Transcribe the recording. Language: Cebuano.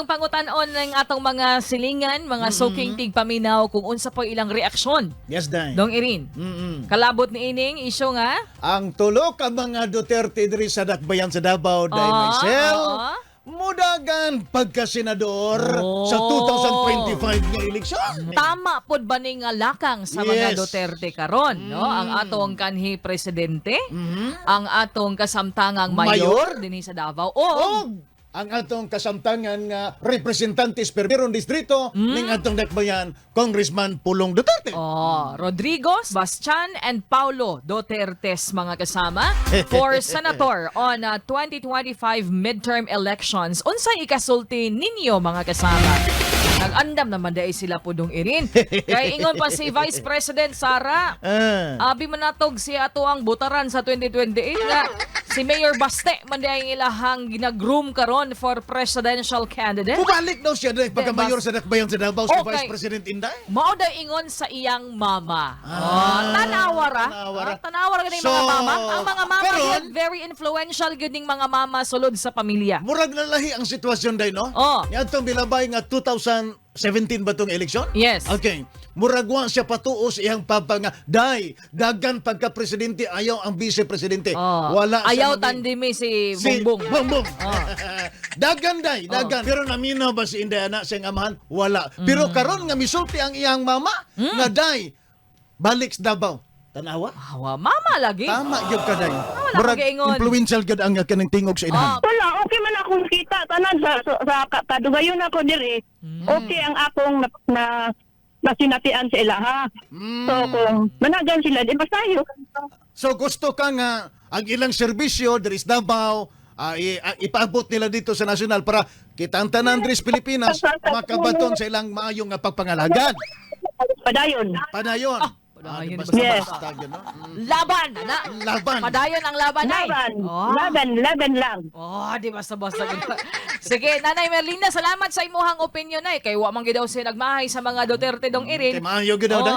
Atong pangutan-on ng atong mga silingan, mga suking tigpaminaw kung unsa po ilang reaksyon. Yes, Day. Dong Irin. Kalabot ni ining isyu nga Ang tulo ka mga Duterte diri sa Dakbayan sa Davao, Day Maisel, mudagan pagka-senador sa 2025 nga eleksyon. Tama pod ba ni nga lakang sa mga Duterte karon, no? Ang atong kanhi presidente, ang atong kasamtangang mayor, Mayor? dinhi sa Davao o Og ang atong kasamtangan nga representantes per distrito ning atong Dakbayan, Congressman Pulong Duterte. Oh, Rodrigo, Bastian and Paulo Dutertes, mga kasama, for senator on 2025 midterm elections. Unsay ikasulti ninyo, mga kasama? Nag-andam naman dahil sila po, Dong Irin. Kay ingon pa si Vice President Sara, abi man natog si ato ang butaran sa 2028 nga si Mayor Baste man diay ang ilahang gina-groom karon for presidential candidate. Bumalik daw siya dahil pagka-mayor sa Dakbayan sa Davao si Vice President Inday. Mao daw ingon sa iyang mama. Oh, tanawa ra. Tanawa ra. Ah, tanawa ra gid So, mga mama. Ang mga mama karon gyud, very influential gyud ning mga mama sulod sa pamilya. Murag nalahi ang sitwasyon day, no? Oh. Niadtong bilabay nga 2017 ba tong eleksyon? Yes. Okay. Murag wa siya patuo sa iyang papa nga, "Day, dagan pagka-presidente, ayaw ang vice-presidente." Oh. Wala siya Ayaw tandemi si Si Bongbong. Bongbong. Oh. Dagan day, dagan. Pero naminaw ba si Inday ana sa iyang amahan? Wala. Pero karon nga misulti ang iyang mama nga, "Day, balik sa Davao." Tanawa? Awa, mama lagi. Tama gyud ka, day. Wala Murag ka giingon. influential gyud ang kanang tingog sa inahan. Oh. Wala, okay man akong kita. Tanan sa kadugayon ako diri. Okay ang akong na nasinatian sa ilaha. So kung managan sila, di basayo. So gusto ka nga ang ilang serbisyo diri sa Davao ipaabot nila dito sa national para kita ang tanan diri sa Pilipinas makabaton sa ilang maayong nga pagpangalagad. Padayon. Padayon. Padayon, di basta Yes. basta yun, no? Laban na. Laban. Padayon ang laban ay. Laban. Oh. Laban, laban lang. Oh, di basta-basta. Sige, Nanay Merlinda, salamat sa imuhang opinion ay. Kay wa man gyud daw siya nagmahay sa mga Duterte, Dong Irin. Kay maayo gyud daw, Oh. day.